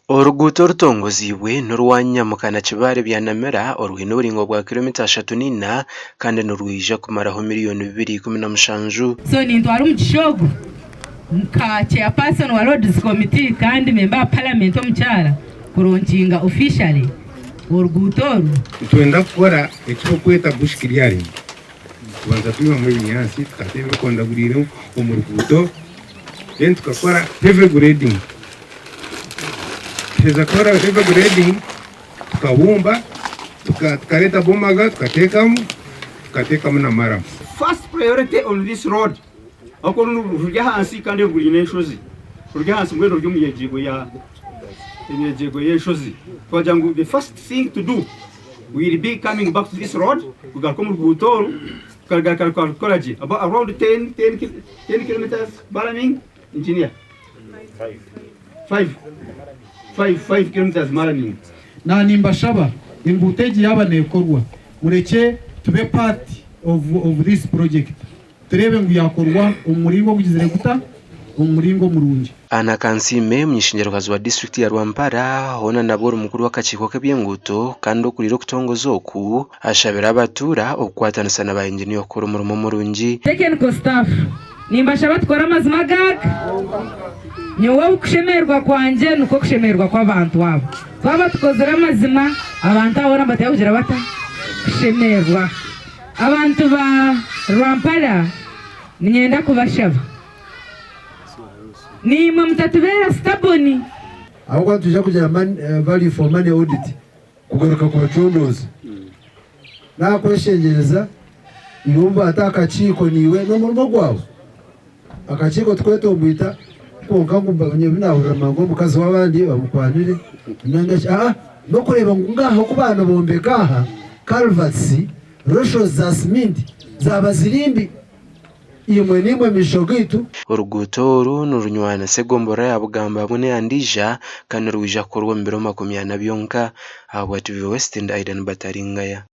Oruguuto orutongoziibwe n'orwa Nyamukana Kibaare Byanamira orwine oburaingwa bwa kiromita 34 kandi nirwija kumaraho miriyoni 217. So nintwara omugisha ogu nka chairperson wa roads committee kandi member wa parliament omukyara kulaunchinga officially oruguuto oru. Nitwenda kukora eki barikweta bush clearing, kubanza twihamu ebinyaatsi tukata ebikondaguriire omu ruguuto then tukakora heavy grading. Tuheza kukora heavy grading tukabumba tukareeta bomaga tukateekamu tukateekamu na maramu. First priority on this road ahabw'okuba oru ruri ahansi kandi oru rwine enshozi ruri ahansi mbwenu ruri omu myegyeego ya emyegyeego y'enshozi twagira ngu the first thing to do will be coming back to this road kugaruka omu ruguuto oru tukarugaruka tukarukora gye about around 10 10 10 kilometers maramming Engineer. 5 5 5 kilometers maramming. Na nimbashaba enguuto egi yaaba neekorwa murekye tube part of, of this project tureebe ngu yaakorwa omu muringo ogugizire guta? Omu muringo murungi. Anna Kansiime, omuny'eishengyero-kazi wa disiturikiti ya Rwampara hoona nabwo ori mukuru w'akakiiko k'eby'enguuto kandi okuriire okutongoza oku, ashabire abatuura okukwatanisa na ba inginiya okukora omurimo murungi. Technical staff Nimbashaba tukore amazima agaga. Nyowe okushemererwa kwangye nikwo kushemererwa kw'abantu aba. Twaba tukozire amazima, abantu aba boona nibateekwa kugira bata? Kushemererwa. Abantu ba Rwampara niinyenda kubashaba, naimwe mutatubeera sitaboni. Ahabw'okuba nitwija kugira value for money audit kugaruka kubacondooza. Naakweshengyereza iwe obu baata aha kakiiko naiwe n'omurimo gwawe. Akakiiko tikwetomboita kwonka ngu ebi naahurira mangu omukazi w'abandi bamukwanire ninga shi aa n'okureeba ngu ngaaha oku baanibombeka aha culverts, ratios za siminti zaaba ziri mbi. Imwe niimwe maisho gaitu. Oruguuto oru nirunywanisa egomborora ya Bugamba hamwe n'eya Ndiija kandi nirwija kukorwa omu biro 40 byonka. Ahabwa TV West ndi Aidan Bataringaya.